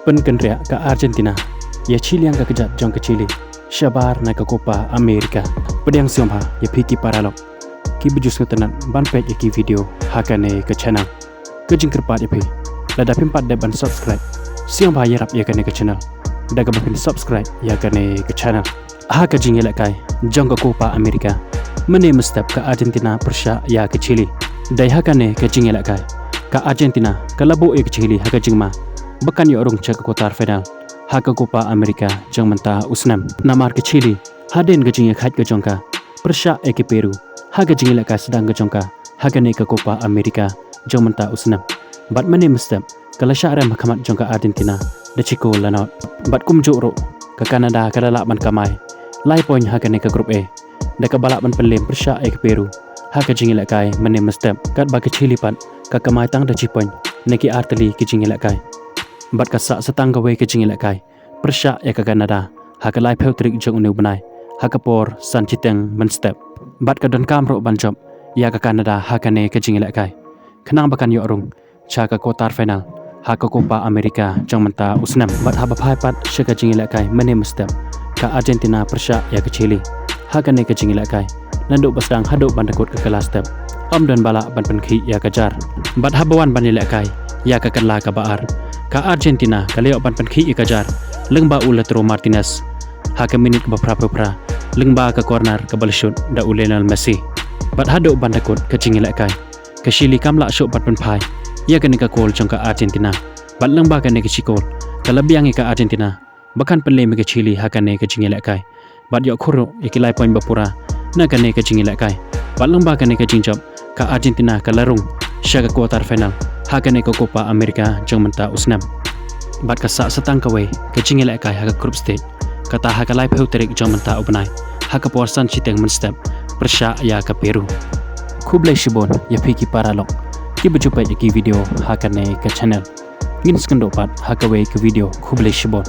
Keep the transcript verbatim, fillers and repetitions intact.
Pynkynriah ka Argentina ïa shiliang ka kjat jong ka Chile shabar na ka Copa America. Pdiang sngewbha ïa phi ki paralok kiba ju sngewtynnat ban peit ïa ki video ha kane ka channel. Ka jingkyrpad ïa phi, lada phim pat dep ban subscribe, sngewbha ïarap ïa kane ka channel da kaba phin subscribe ïa kane ka channel. Ha ka jingïalehkai jong ka Copa America, mynne mynstep ka Argentina pyrshah ïa ka Chile. Dei ha kane ka jingïalehkai, ka Argentina ka la buh ïa ka Chile ha ka jingma ba kan ïoh rung sha ka quarter final ha ka Copa America jong mynta u snem. Namar ka Chile, hadien ka jingïakhaid ka jong ka pyrshah ïa ka Peru ha ka jingïalehkai sdang ka jong ka ha kane ka Copa America jong mynta u snem, bad mynne mynstep ka la shah rem ha khmat jong ka Argentina da shi kol la nod. Bad kumjuh ruh, ka Canada ka la lah ban kamai lai point ha kane ka Group A da kaba lah ban pynlem pyrshah ïa ka Peru ha ka jingïalehkai mynne mynstep, katba ka Chile pat ka kamai tang da shi point na ki artylli ki jingïalehkai. Bad ka sah sa tang kawei ka jingïalehkai pyrshah ïa ka Canada ha ka laiphew tarik jong une u bnai ha ka por san shiteng mynstep. Bad ka donkam ruh ban jop ïa ka Canada ha kane ka jingïalehkai khnang ba kan ïoh rung sha ka quarter final ha ka Copa America jong mynta u snem. Bad haba phai pat sha ka jingïalehkai mynne mynstep, ka Argentina pyrshah ïa ka Chile ha kane ka jingïalehkai. Naduh ba sdang haduh ban da kut ka kylla step, ym don ba lah ban pynkhih ïa ka jar. Bad haba wan ban ïalehkai ïa ka kylla kaba ar, ka Argentina ka la ïoh ban pynkhih ïa ka jar lyngba u Lautaro Martinez ha ka minit kaba phra phew phra, lyngba ka corner kaba la shut da u Lionel Messi. Bad haduh ban da kut ka jingïalehkai, ka Chile kam lah shuh ban pynphai ïa kane ka kol jong ka Argentina. Bad lyngba kane ka shi kol, ka la biang ïa ka Argentina ba kan pynlem ïa ka Chile ha kane ka jingïalehkai, bad ïoh khur ruh ïa ki lai point ba pura na kane ka jingïalehkai. Bad lyngba kane ka jingjop, ka Argentina ka la rung sha ka quarter final ha kane ka Copa America jong mynta u snem. Bad ka sah sa tang kawei ka jingïalehkai ha ka group stage, kata ha ka laiphew tarik jong mynta u bnai ha ka por san shiteng mynstep pyrshah ïa ka Peru. Khublei shibun ïa phi ki paralok kiba ju peit ïa ki video ha kane ka channel. Ngin sa ïakynduh pat ha kawei ka video. Khublei shibun.